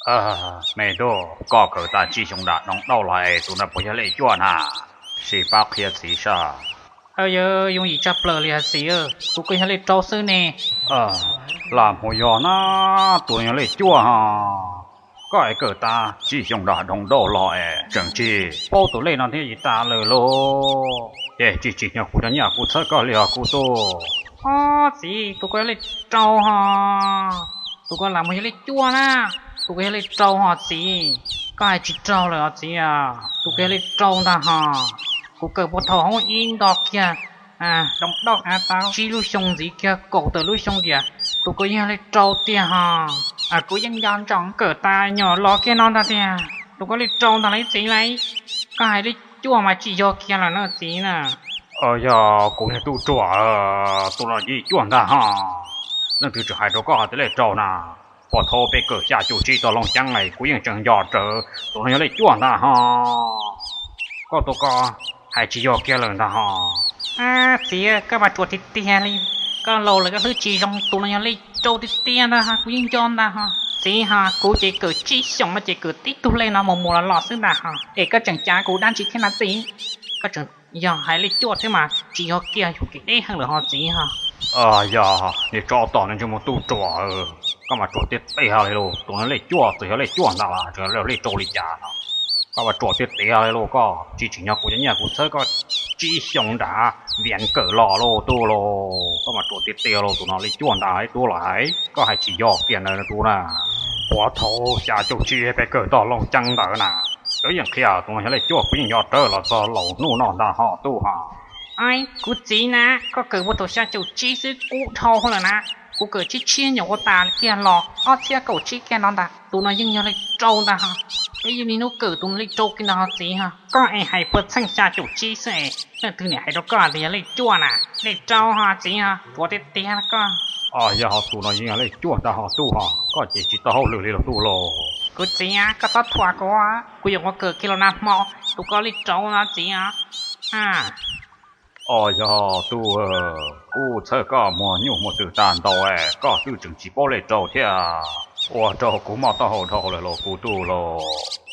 Me tub, koj kawm tas tsib xyoo nram Doog Dauj los es tus no puas yog lej cuaj na? Sim pab qhia txiv saib. Yog, yooj yim tshaj plaws li os txiv, tus ko yog lej rau xwb ne. Lam mus yog na, tus no yog lej cuaj hos. Koj es kawm tas tsib xyoo nram Doog Dauj los es tseem tsis paub tus lej no thiab li tas lawm lauj. Ces tsis tsim nyog kuv cov nyiaj kuv txhawb koj li os kuv tub. Ob txiv, tus ko yog lej rau hos. Tus ko lam mus yog lej cuaj na. Tus ko yog lej rau hos txiv. Koj hais tsis raug lawm os txiv. Tus ko yog lej rau ntag hos. Kuv kawm puag thaum hoob ib nto kiag Doog Dauj av tau tsib lub xyoo ntxiv kiag kaum tawm lub xyoo tiam, tus ko yog lej rau tiag hos. Kuv yeej nco ntsoov kawm tas nyuam los kiag no ntag tiag. Tus ko lej rau ntag lauj txiv lauj. Koj hais lej cuaj mas tsis yog kiag lawm na txiv na. Yog kuv niag tub ruam, tus no yeej cuaj ntag hos. Leej twg tseem hais rau koj hais tias lej rau na? Puag thaum peb kawm xya caum tsib tau Looj Ceeb es kuv yeej tseem nco rawv tus no yog lej cuaj ntag hos. Koj tus ko hais tsis yog kiag lawm ntag hos. Txiv, koj mas ruam tiag tiag li. Koj laus lawm koj hlwb tsis zoo, tus no yog lej rau tiag tiag ntag hos, kuv yeej nco ntag hos. Txiv hos, kuv ces kawm tsib xyoos no ces kawm tib tug lej no mus mus los los xwb ntag hos, es koj tseem cav kuv dab tsi thiab na txiv? Koj tseem yog hais lej cuaj thiab mas tsis yog kiag, yus kev deb heev lawm hos txiv hos. Yog niag tsov tom niag ntsej muag tub ruam, koj mas ruam tiag tiag li lauj. Tus no lej cuaj, txawm yog lej cuaj ntag los tseem yog lej rau li cas no, koj mas ruam tiag tiag li lauj. Koj tsis tsim nyog kuv cov nyiaj kuv txhawb koj tsib xyoo nram Vias kawm los lauj tub lauj. Koj mas ruam tiag tiag lauj, tus no lej cuaj ntag ib tug lauj. Koj hais tsis yog kiag ntawd tub na. Puag thaum xya caum tsib peb kawm tau Looj Ceeb ntawd na, kuv yeej qhia tus no yog lej cuaj, kuv yeej nco rawv los txog laus hnub no ntag hos tub hos. Kuv txiv na, koj kawm puag thaum xya caum tsib xwb kub dhau lawm na. Kuv kawm tsib tshiab nyuam qhuav tas kiag los ob txhiab kaum tsib kiag no ntag, tus no yeej yog lej rau ntag hos. Peb yeej niaj hnub kawm tus no lej rau kiag ntag hos txiv hos. Koj es hais puag txheej xya caum tsib xwb es leej twg niam hais rau koj tias yog lej cuaj na? Lej rau hos txiv hos, ruam tiag tiag koj. Yog hos, tus no yeej yog lej cuaj ntag hos tub hos, koj ces tsis tau hauj lwm li los tub lauj. Kuv txiv, koj txhob thuam kuv, kuv yuav ua kawm kiag los nag hmo, tus ko lej rau no txiv os. Yog tub, kuv txhawb koj muag nyuj muag twm tag ntau, koj twb tseem tsis paub lej rau thiab. Ua rau kuv mob taub hau dhau lawm los kuv tub lauj.